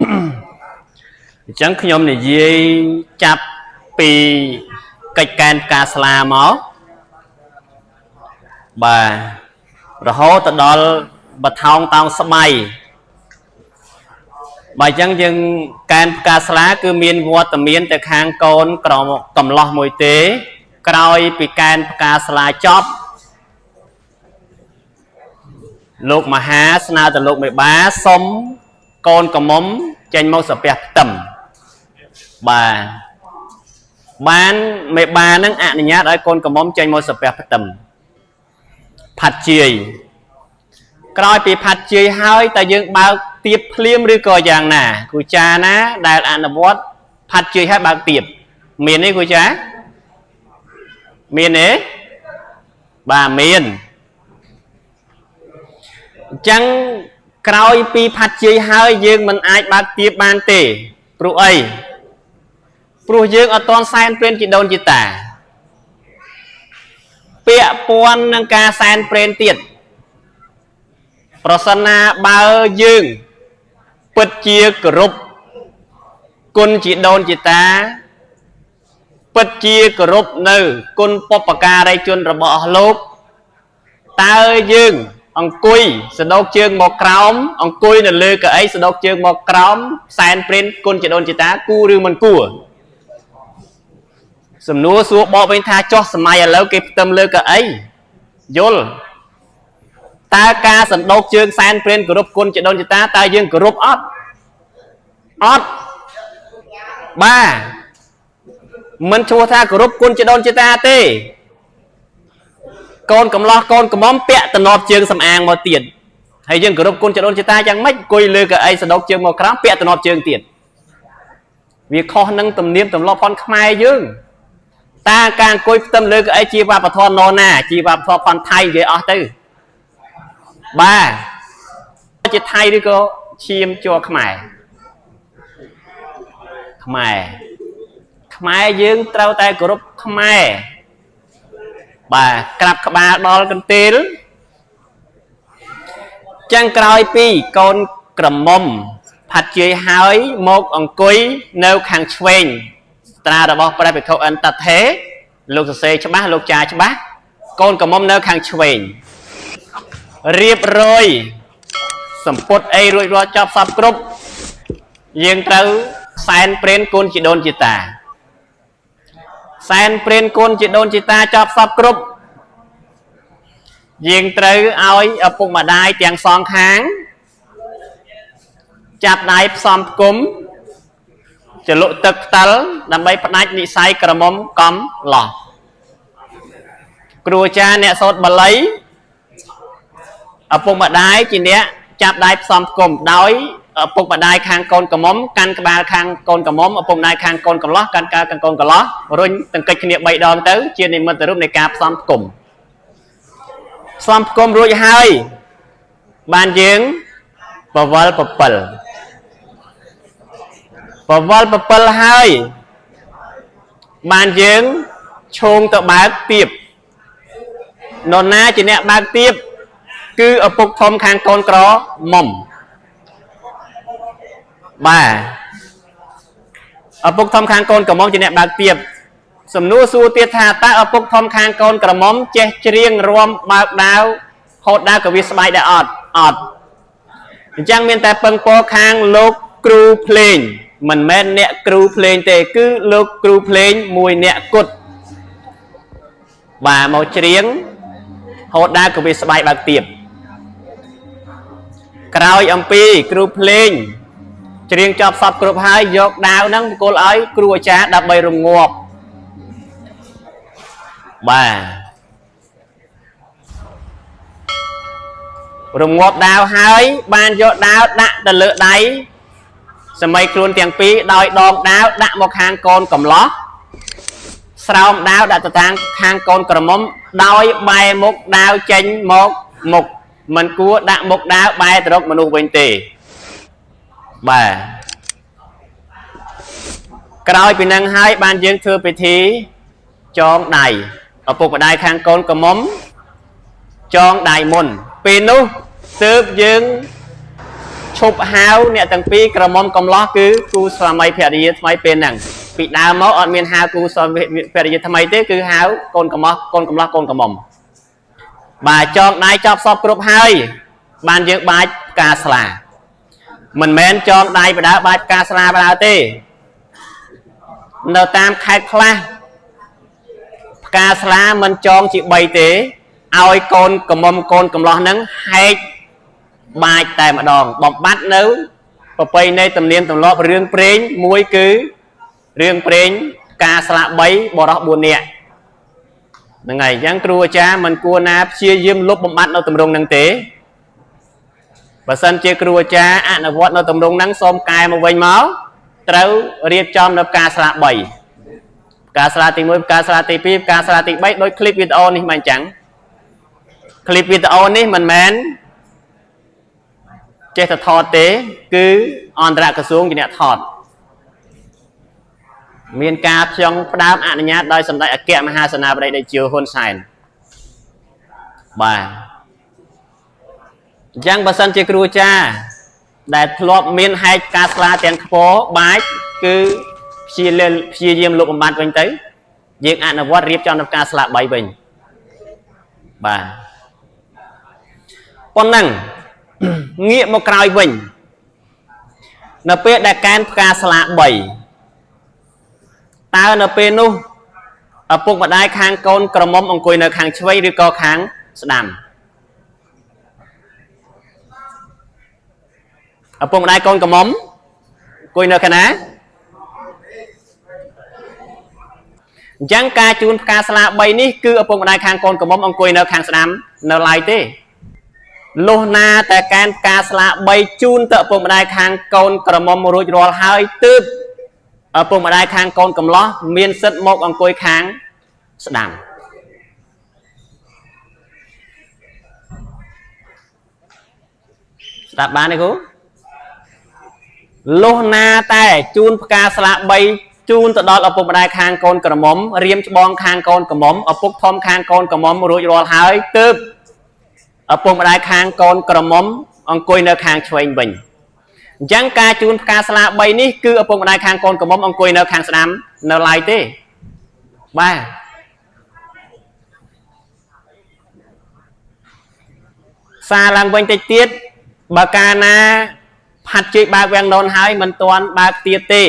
អញ្ចឹងខ្ញុំនិយាយចាប់ពីកិច្ចកែនផ្កាស្លាមកបាទរហូតទៅដល់បថោងតោងស្បៃបាទអញ្ចឹងយើងកែនផ្កាស្លាគឺមានវត្តមានតែខាងកូនក្រកំឡោះមួយទេ ក្រោយពីកែនផ្កាស្លាចប់លោកមហាស្នើទៅលោកមេបាសុំកូនក្រមុំចេញមកសាពះផ្ទឹមបាទបានមេបានឹងអនុញ្ញាតឲ្យកូនក្រមុំចេញមកសាពះផ្ទឹមផាត់ជាយក្រោយពីផាត់ជាយហើយតើយើងបើកទៀបភ្លាមឬក៏យ៉ាងណាគ្រូចាណាដែលអនុវត្តផាត់ជាយហើយបើកទៀបមានទេគ្រូចាមានទេបាទមានអញ្ចឹងក្រោយពីផាត់ជាយហើយយើងមិនអាចបើកទៀបបានទេព្រោះអីព្រោះយើងអត់ទាន់សែនព្រេនជីដូនជីតាពាក់ព័ន្ធនឹងការសែនព្រេនទៀតប្រសិនណាបើយើងពិតជាគោរពគុណជីដូនជីតាពិតជាគោរពនៅគុណបុព្វការីជនរបស់អស់លោកតើយើងអង្គុយសដោកជើងមកក្រោមអង្គុយនៅលើកៅអីសដោកជើងមកក្រោមសែនព្រេនគុណជីដូនជីតាគួរឬមិនគួរសំណួរសួរបកវិញថាចោះសម័យឥឡូវគេផ្ទឹមលើកៅអីយល់តើការសណ្ដោកជើងសែនព្រេនគោរពគុណជីដូនជីតាតើយើងគោរពអត់អត់បាទមិនឈ្មោះថាគោរពគុណជីដូនជីតាទេកូនកំឡោះកូនកំមុំពាក់តំណប់ជើងសំអាងមកទៀតហើយយើងគោរពគុណជីដូនជីតាយ៉ាងម៉េចអង្គុយលើកៅអីសណ្ដោកជើងមកក្រោមពាក់តំណប់ជើងទៀតវាខុសនឹងទំនៀមទម្លាប់ផងខ្មែរយើងតើការអង្គុយផ្ទឹមលើកៅអីជាវប្បធម៌នរណាជាវប្បធម៌ផនថៃនិយាយអស់ទៅបាទជាថៃឬក៏ឈាមជ័រខ្មែរខ្មែរខ្មែរយើងត្រូវតែគោរពខ្មែរបាទក្រាបក្បាលដល់កន្ទេលចឹងក្រោយពីកូនក្រមុំផាត់ជាយហើយមកអង្គុយនៅខាងឆ្វេងស្ត្រារបស់ព្រះភិក្ខុអន្តថេលោកសរសេរច្បាស់លោកចាច្បាស់កូនក្រមុំនៅខាងឆ្វេងរៀបរយសម្ពុតអីរួចរាល់ចប់សពគ្រប់យើងត្រូវសែនព្រេនគុណជីដូនជីតាសែនព្រេនគុណជីដូនជីតាចប់សពគ្រប់យើងត្រូវឲ្យឪពុកម្ដាយទាំងសងខាងចាប់ដៃផ្សំផ្គុំចលក់ទឹកផ្តិលដើម្បីផ្ដាច់និស័យក្រមុំកំឡោះគ្រូអាចារ្យអ្នកសូត្របាលីឪពុកម្ដាយជាអ្នកចាប់ដៃផ្សំផ្គុំដោយឪពុកម្ដាយខាងកូនក្រមុំកាន់ក្បាលខាងកូនក្រមុំឪពុកម្ដាយខាងកូនកំឡោះកាន់ក្បាលខាងកូនកំឡោះរុញទង្គិចគ្នា3ដងទៅជានិមិត្តរូបនៃការផ្សំផ្គុំផ្សំផ្គុំរួចហើយបានយើងបវលពពិលបវលពពិលហើយបានយើងឈោងទៅបើកទៀបនរណាជាអ្នកបើកទៀបគឺឪពុកធំខាងកូនក្រមុំបាទឪពុកធំខាងកូនក្រមុំជាអ្នកបើកទៀបសំណួរសួរទៀតថាតើឪពុកធំខាងកូនក្រមុំចេះច្រៀងរាំបើកដាវហូតដាវក៏វាស្បែកដែរអត់អត់អញ្ចឹងមានតែពឹងពរខាងលោកគ្រូភ្លេងមិនមែនអ្នកគ្រូភ្លេងទេគឺលោកគ្រូភ្លេងមួយអ្នកគត់បាទមកច្រៀងហូតដាវក៏វាស្បែកបើកទៀបក្រោយអំពីគ្រូភ្លេងច្រៀងចប់សពគ្រប់ហើយយកដាវហ្នឹងបកគលឲ្យគ្រូអាចារ្យដើម្បីរងាប់បាទរងាប់ដាវហើយបានយកដាវដាក់ទៅលើដៃសម័យខ្លួនទាំងពីរដោយដងដាវដាក់មកខាងកូនកំឡោះស្រោមដាវដាក់ទៅខាងកូនក្រមុំដោយបែរមុខដាវចេញមកមុខមិនគួរដាក់មុខដាវបែរទៅរកមនុស្សវិញទេបាទក្រោយពីនឹងហើយបានយើងធ្វើពិធីចងដៃឪពុកម្ដាយខាងកូនក្រមុំចងដៃមុនពេលនោះទើបយើង ឈប់ហៅអ្នកទាំងពីរក្រមុំកំឡោះគឺគូស្វាមីភរិយាថ្មីពេលហ្នឹងពីដើមមកអត់មានហៅគូស្វាមីភរិយាថ្មីទេគឺហៅកូនកំឡោះកូនកំឡោះកូនក្រមុំបាទចងដៃចប់សពគ្រប់ហើយបានយើងបាចផ្កាស្លាមិនមែនចងដៃបដើបាចផ្កាស្លាបដើទេនៅតាមខេត្តខ្លះផ្កាស្លាមិនចងជា3ទេឲ្យកូនក្រមុំកូនកំឡោះហ្នឹងហែកបាចតែម្ដងបំបត្តិនៅប្រពៃណីទំនៀមទម្លាប់រឿងព្រេងមួយគឺរឿងព្រេងផ្កាស្លា3បរោះ4នាក់ហ្នឹងហើយអញ្ចឹងគ្រូអាចារ្យមិនគួរណាព្យាយាមលុបបំបត្តិនៅទម្រង់ហ្នឹងទេបើសិនជាគ្រូអាចារ្យអនុវត្តនៅទម្រង់ហ្នឹងសូមកែមកវិញមកត្រូវរៀបចំនៅផ្កាស្លា3ផ្កាស្លាទី1ផ្កាស្លាទី2ផ្កាស្លាទី3ដោយคลิปវីដេអូនេះមកអញ្ចឹងคลิปវីដេអូនេះមិនមែនចេះតែថតទេគឺអន្តរក្រសួងជាអ្នកថតមានការផ្ចង់ផ្ដើមអនុញ្ញាតដោយសម្ដេចអគ្គមហាសេនាបតីតេជោហ៊ុនសែនបាទអញ្ចឹងបើសិនជាគ្រូអាចារ្យដែលធ្លាប់មានហែកការស្លាទាំងខ្ពបាចគឺព្យាយាមលុបបំបត្តិវិញទៅយើងអនុវត្តរៀបចំដល់ការស្លា3វិញបាទប៉ុណ្ណឹងងាកមកក្រោយវិញនៅពេលដែលកែនផ្កាស្លា3តើនៅពេលនោះឪពុកម្ដាយខាងកូនក្រមុំអង្គុយនៅខាងឆ្វេងឬក៏ខាងស្ដាំឪពុកម្ដាយកូនក្រមុំអង្គុយនៅខាងណាអញ្ចឹងការជូនផ្កាស្លា3នេះគឺឪពុកម្ដាយខាងកូនក្រមុំអង្គុយនៅខាងស្ដាំនៅឡើយទេលុះណាតែកែនផ្កាស្លា3ជូនទៅឪពុកម្ដាយខាងកូនក្រមុំរួចរាល់ហើយទើបឪពុកម្ដាយខាងកូនកំឡោះមានសិទ្ធិមកអង្គុយខាងស្ដាំស្ដាប់បានទេគ្រូលុះណាតែជូនផ្កាស្លា3ជូនទៅដល់ឪពុកម្ដាយខាងកូនក្រមុំរៀមច្បងខាងកូនក្រមុំឪពុកធំខាងកូនក្រមុំរួចរាល់ហើយទើបឪពុកម្ដាយខាងកូនក្រមុំអង្គុយនៅខាងឆ្វេងវិញអញ្ចឹងការជូនផ្កាស្លា3នេះគឺឪពុកម្ដាយខាងកូនក្រមុំអង្គុយនៅខាងស្ដាំនៅឡើយទេបាទសារឡើងវិញតិចទៀតបើកាលណាផាត់ជ័យបើកវាំងននហើយមិនទាន់បើកទៀតទេ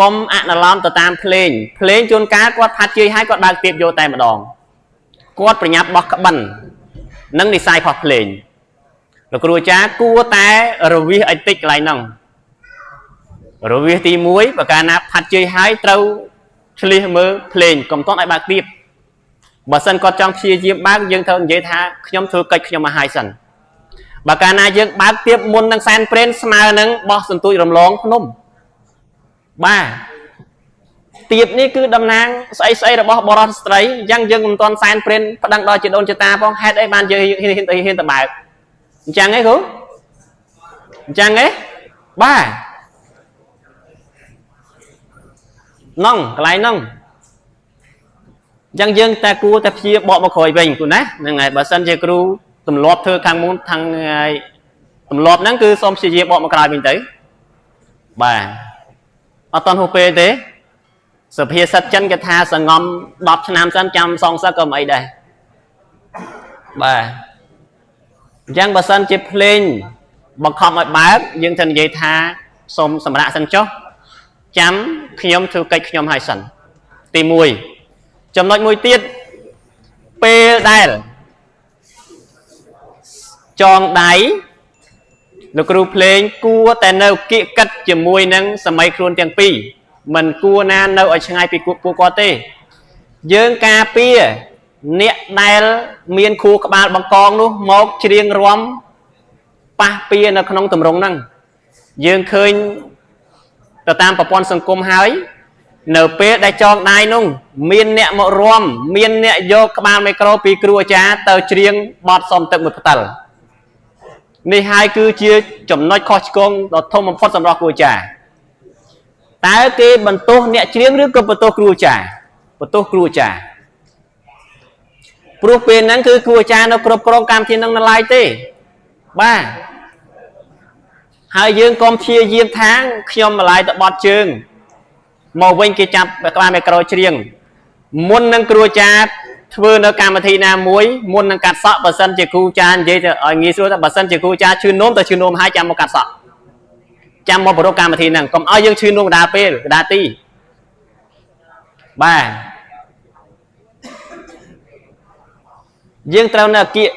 កុំអនុលោមទៅតាមភ្លេងភ្លេងជួនកាលគាត់ផាត់ជ័យហើយគាត់បើកទៀតយកតែម្ដងគាត់ប្រញាប់បោះក្បិននិងនិស័យផុសភ្លេងលោកគ្រូអាចារ្យគួរតែរវិសឲ្យតិចកន្លែងហ្នឹងរវិសទី1បើកាលណាផាត់ជ័យហើយត្រូវឆ្លៀសមើលភ្លេងកុំទាន់ឲ្យបើកទៀតបើសិនគាត់ចង់ព្យាយាមបើកយើងត្រូវនិយាយថាខ្ញុំធ្វើកិច្ចខ្ញុំមកហើយសិនបើកាលណាយើងបើកទៀតមុននឹងសែនព្រេនស្មើនឹងបោះសន្ទូចរំលងភ្នំបាទទៀបនេះគឺតំណាងស្អីស្អីរបស់បរិសុទ្ធស្ត្រីអញ្ចឹងយើងមិនទាន់សែនព្រេនប្តឹងដល់ជីដូនជីតាផងហេតុអីបានយើងហ៊ានទៅបើកអញ្ចឹងឯងគ្រូអញ្ចឹងឯងបាទណងកន្លែងហ្នឹងអញ្ចឹងយើងតែគួរតែព្យាបកមកក្រោយវិញគ្រូណាហ្នឹងហើយបើសិនជាគ្រូទម្លាប់ធ្វើខាងមុនខាងទម្លាប់ហ្នឹងគឺសូមព្យាយាមបកមកក្រោយវិញទៅបាទអត់តន់ហួសពេលទេសុភាសិតចិនគេថាសងំ10ឆ្នាំសិនចាំសងសឹកក៏មិនអីដែរបាទអញ្ចឹងបើសិនជាភ្លេងបង្ខំឲ្យបើកយើងត្រូវនិយាយថាសូមសម្រាកសិនចុះចាំខ្ញុំធ្វើកិច្ចខ្ញុំហើយសិនទី1ចំណុចមួយទៀតពេលដែលចងដៃលោកគ្រូភ្លេងគួរតែនៅគៀកកិតជាមួយនឹងសម័យខ្លួនទាំងពីរមិនគួរណានៅឲ្យឆ្ងាយពីពួកគាត់ទេយើងការពារអ្នកដែលមានខួរក្បាលបង្កងនោះមកច្រៀងរាំប៉ះពៀនៅក្នុងទម្រង់ហ្នឹងយើងឃើញទៅតាមប្រព័ន្ធសង្គមហើយនៅពេលដែលចងដៃនោះមានអ្នកមករាំមានអ្នកយកក្បាលមីក្រូពីគ្រូអាចារ្យទៅច្រៀងបទសុំទឹកមួយផ្តិលនេះហើយគឺជាចំណុចខុសឆ្គងដ៏ធំបំផុតសម្រាប់គ្រូអាចារ្យតើគេបន្ទោសអ្នកច្រៀងឬក៏បន្ទោសគ្រូអាចារ្យបន្ទោសគ្រូអាចារ្យព្រោះពេលហ្នឹងគឺគ្រូអាចារ្យនៅគ្រប់គ្រងកម្មវិធីហ្នឹងនៅឡើយទេបាទ ហើយយើងកុំព្យាយាមថាខ្ញុំម្លាយតបត់ជើងមកវិញគេចាប់ក្បាលមីក្រូច្រៀងមុននឹងគ្រូអាចារ្យធ្វើនៅកម្មវិធីណាមួយមុននឹងកាត់សក់បើសិនជាគ្រូអាចារ្យនិយាយទៅឲ្យងាយស្រួលថាបើសិនជាគ្រូអាចារ្យឈឺនោមទៅឈឺនោមហើយចាំមកកាត់សក់ចាំមកប្រកកម្មវិធីហ្នឹងកុំឲ្យយើងឈឺនោមកដាលពេលកដាលទីបាទយើងត្រូវនៅអគៀក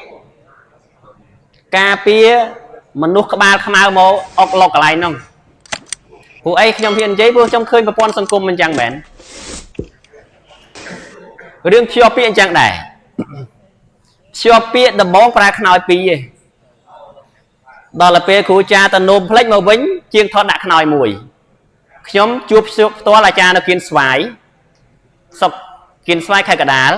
ការពារមនុស្សក្បាលខ្មៅមកអុកលុកកន្លែងហ្នឹងព្រោះអីខ្ញុំហ៊ាននិយាយព្រោះខ្ញុំឃើញប្រព័ន្ធសង្គមមិនចឹងមែនរឿងភ្ជាប់ពាក្យអញ្ចឹងដែរភ្ជាប់ពាក្យដំបងប្រើខ្នើយពីរឯងដល់ទៅពេលគ្រូចាទៅនោមផ្លិចមកវិញជាងថតដាក់ខ្នើយមួយខ្ញុំជួបផ្ទាល់អាចារ្យនៅគៀនស្វាយសុកគៀនស្វាយខេត្តកដាល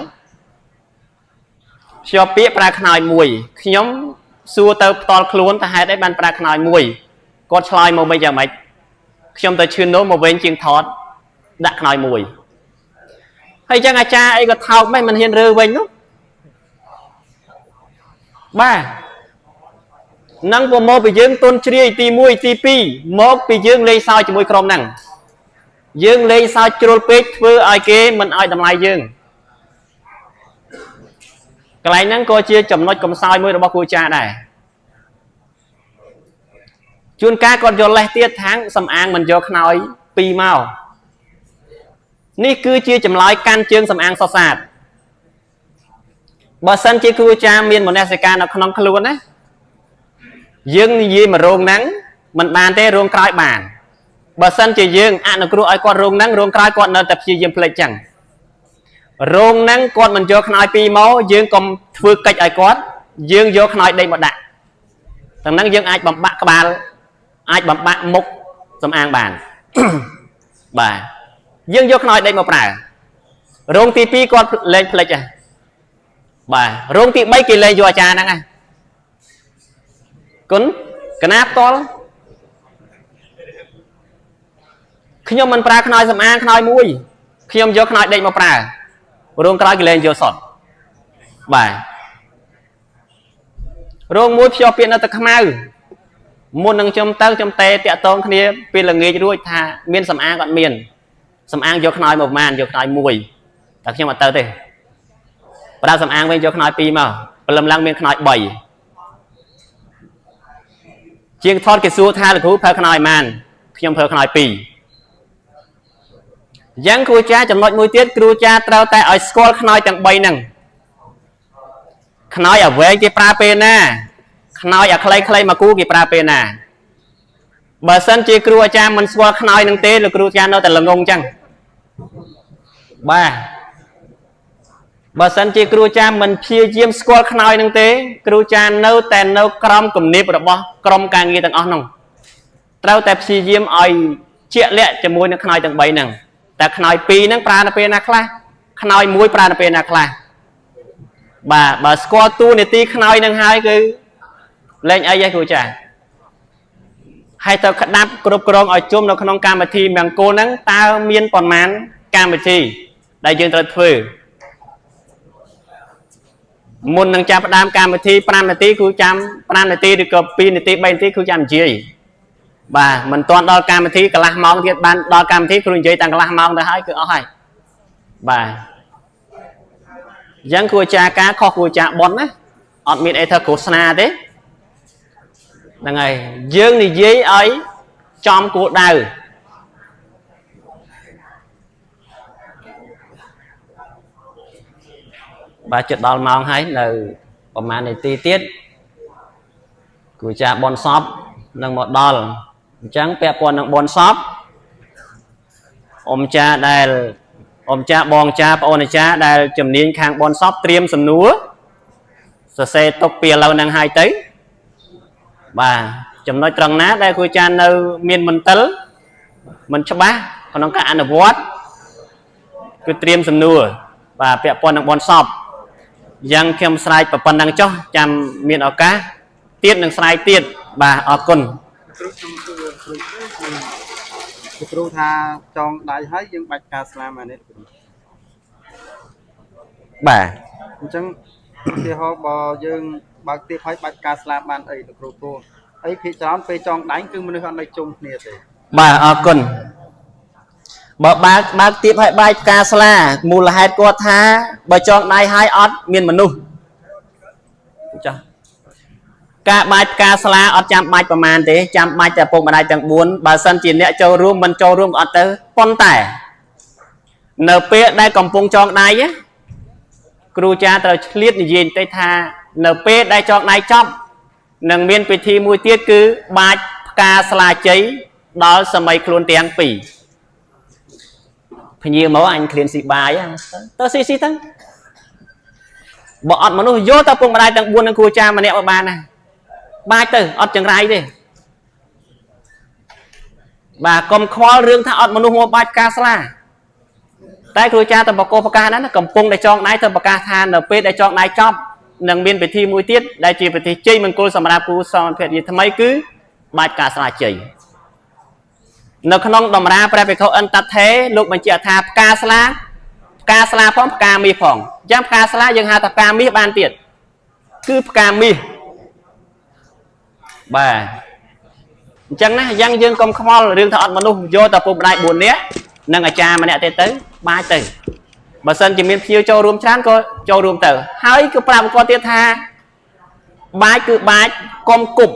ភ្ជាប់ពាក្យប្រើខ្នើយមួយខ្ញុំសួរទៅផ្ទាល់ខ្លួនថាហេតុអីបានប្រើខ្នើយមួយគាត់ឆ្លើយមកវិញយ៉ាងម៉េចខ្ញុំទៅឈឿននោមមកវិញជាងថតដាក់ខ្នើយមួយហើយចឹងអាចារ្យអីក៏ថោកម៉េចមិនហ៊ានរើវិញនោះបាទនឹងប្រមូលពីយើងទុនជ្រាយទី1ទី2មកពីយើងលេងសើចជាមួយក្រុមហ្នឹងយើងលេងសើចជ្រុលពេកធ្វើឲ្យគេមិនឲ្យតម្លៃយើងកន្លែងហ្នឹងក៏ជាចំណុចកំសោយមួយរបស់គ្រូចារ្យដែរជួនកាលគាត់យកលេសទៀតថាងសំអាងមិនយកខ្នើយពីរមកនេះគឺជាចម្លើយកាន់ជើងសំអាងសសាតបើសិនជាគ្រូចារ្យមានមនសិការនៅក្នុងខ្លួនណាយើងនិយាយមករោងហ្នឹងមិនបានទេរោងក្រោយបានបើសិនជាយើងអនុគ្រោះឲ្យគាត់រោងហ្នឹងរោងក្រោយគាត់នៅតែព្យាយាមភ្លេចចឹងរោងហ្នឹងគាត់មិនយកខ្នើយពីរមកយើងកុំធ្វើកិច្ចឲ្យគាត់យើងយកខ្នើយដេកមកដាក់ទាំងហ្នឹងយើងអាចបំបាក់ក្បាលអាចបំបាក់មុខសំអាងបាន បាទយើងយកខ្នើយដេកមកប្រើរោងទី2គាត់លែងភ្លេចហ៎បាទរោងទី3គេលែងយកអាចារ្យហ្នឹងហ៎គុណកណាផ្ទាល់ខ្ញុំមិនប្រើខ្នើយសំអាងខ្នើយមួយខ្ញុំយកខ្នើយដេកមកប្រើរោងក្រោយគេលែងយកសតបាទរោងមួយភ្ជាប់ពាក្យនៅតែខ្មៅមុននឹងខ្ញុំទៅខ្ញុំតេតាក់តងគ្នាពេលល្ងាចរួចថាមានសំអាងគាត់មានសំអាងយកខ្នើយមកប្រហែលយកខ្នើយមួយតែខ្ញុំអត់ទៅទេប្រើសំអាងវិញយកខ្នើយពីរមកព្រលឹមឡើងមានខ្នើយ3ជាងថតគេសួរថាលោកគ្រូប្រើខ្នើយប៉ុន្មានខ្ញុំប្រើខ្នើយ2យ៉ាងគ្រូចាចំណុចមួយទៀតគ្រូចាត្រូវតែឲ្យស្គាល់ខ្នើយទាំង3ហ្នឹងខ្នើយអាវែងគេប្រើពេលណាខ្នើយអាខ្លីៗមកគូគេប្រើពេលណាបើសិនជាគ្រូអាចារ្យមិនស្គាល់ខ្នើយនឹងទេលោកគ្រូអាចារ្យនៅតែល្ងងចឹងបាទបើសិនជាគ្រូអាចារ្យមិនព្យាយាមស្គាល់ខ្នើយនឹងទេគ្រូអាចារ្យនៅតែនៅក្រោមគំនាបរបស់ក្រុមការងារទាំងអស់នោះត្រូវតែព្យាយាមឲ្យជាក់លាក់ជាមួយនឹងខ្នើយទាំង3ហ្នឹងតែខ្នើយ2ហ្នឹងប្រើនៅពេលណាខ្លះខ្នើយ1ប្រើនៅពេលណាខ្លះបាទបើស្គាល់តួនាទីខ្នើយនឹងហើយគឺលែងអីហ៎គ្រូចាស់ហើយទៅក្តាប់គ្រប់គ្រងឲ្យជុំនៅក្នុងកម្មវិធីមង្គលហ្នឹងតើមានប៉ុន្មានកម្មវិធីដែលយើងត្រូវធ្វើមុននឹងចាប់ផ្ដើមកម្មវិធី5នាទីគ្រូចាំ5នាទីឬក៏2នាទី3នាទីគ្រូចាំនិយាយបាទមិនទាន់ដល់កម្មវិធីកន្លះម៉ោងទៀតបានដល់កម្មវិធីគ្រូនិយាយតាំងកន្លះម៉ោងទៅហើយគឺអស់ហើយបាទអញ្ចឹងគ្រូអាចារ្យការខុសគ្រូអាចារ្យប៉ុនណាអត់មានអីធ្វើគ្រោះស្នាទេហ្នឹងហើយយើងនិយាយឲ្យចំគោលដៅបាទជិតដល់ម៉ោងហើយនៅប្រហែលនាទីទៀតគ្រូអាចារ្យបនសពនឹងមកដល់អញ្ចឹងពាក់ព័ន្ធនឹងបនសពអ៊ំចាដែលអ៊ំចាបងចាប្អូនអាចារ្យដែលជំនាញខាងបនសពត្រៀមសំណួរសរសេរទុកពីឥឡូវហ្នឹងហើយទៅបាទចំណុចត្រង់ណាដែលគ្រូអាចារ្យនៅមានមន្ទិលមិនច្បាស់ក្នុងការអនុវត្តគឺត្រៀមសំណួរបាទពាក់ព័ន្ធនឹងបនសពយ៉ាងខ្ញុំស្រែកប៉ុណ្ណឹងចុះចាំមានឱកាសទៀតនឹងស្រែកទៀតបាទអរគុណ គ្រូខ្ញុំសួរគ្រូគឺគ្រូថាចងដៃហើយយើងបាច់ការស្លាមអានេះគ្រូ បាទ អញ្ចឹងឧទាហរណ៍បើយើងបើកទៀបហើយបាច់ការស្លាមបានអីលោកគ្រូព្រោះ អីភាគច្រើនពេលចងដៃគឺមនុស្សអត់នៅជុំគ្នាទេ បាទអរគុណបើបើកបើកទៀបឲ្យបាយផ្កាស្លាមូលហេតុគាត់ថាបើចងដៃឲ្យអត់មានមនុស្សចាស់ការបាយផ្កាស្លាអត់ចាំបាច់ប្រមាណទេចាំបាច់តែពុកម្ដាយទាំង4បើសិនជាអ្នកចូលរួមមិនចូលរួមក៏អត់ទៅប៉ុន្តែនៅពេលដែលកំពុងចងដៃណាគ្រូចារ្យត្រូវឆ្លៀតនិយាយបន្តិចថានៅពេលដែលចងដៃចប់នឹងមានពិធីមួយទៀតគឺបាចផ្កាស្លាជ័យដល់សម័យខ្លួនទាំងពីរភ្ញៀវមកអញឃ្លានស៊ីបាយហ៎ទៅស៊ីស៊ីទៅបើអត់មនុស្សយកទៅពុកម្ដាយទាំង4នឹងគ្រូចារ្យម្នាក់មកបានណាបាចទៅអត់ចង្រៃទេបាទកុំខ្វល់រឿងថាអត់មនុស្សមកបាចផ្កាស្លាតែគ្រូចារ្យទៅបកកប្រកាសហ្នឹងណាកំពុងតែចងដៃទៅប្រកាសថានៅពេលដែលចងដៃចប់នឹងមានពិធីមួយទៀតដែលជាពិធីជ័យមង្គលសម្រាប់គូសងភរិយាថ្មីគឺបាចផ្កាស្លាជ័យនៅក្នុងតម្រាព្រះភិក្ខុអន្តថេលោកបញ្ជាក់ថាផ្កាស្លាផ្កាស្លាផងផ្កាមាសផងអញ្ចឹងផ្កាស្លាយើងហៅថាផ្កាមាសបានទៀតគឺផ្កាមាសបាទអញ្ចឹងណាយ៉ាងយើងកុំខ្វល់រឿងថាអត់មនុស្សយកតែពុកម្ដាយ4នាក់និងអាចារ្យម្នាក់ទៀតទៅបាចទៅបើសិនជាមានភ្ញៀវចូលរួមច្រើនក៏ចូលរួមទៅហើយក៏ប្រាប់គាត់ទៀតថាបាចគឺបាចកុំគប់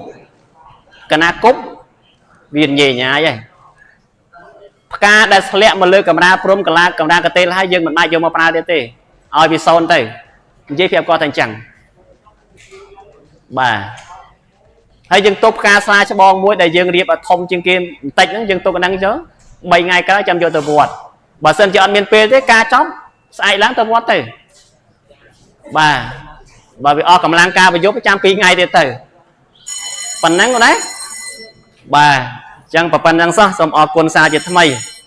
កណាគប់វាញ៉ៃញ៉ាយហើយផ្កាដែលស្លាក់មកលើកម្រាលព្រំកលាកម្រាលកតេលហើយយើងមិនបាច់យកមកប្រើទៀតទេឲ្យវាសូនទៅនិយាយប្រាប់គាត់ថាអញ្ចឹងបាទហើយយើងទុកផ្កាស្លាច្បងមួយដែលយើងរៀបឲ្យធំជាងគេបន្តិចហ្នឹងយើងទុកអាហ្នឹងចុះ3ថ្ងៃក្រោយចាំយកទៅវត្តបើសិនជាអត់មានពេលទេការចប់ស្អែកឡើងទៅវត្តទៅបាទបើវាអស់កម្លាំងការប្រយុទ្ធចាំ2ថ្ងៃទៀតទៅប៉ុណ្ណឹងណាបាទអញ្ចឹងប៉ុណ្្នឹងសោះសូមអរគុណសាជាថ្មី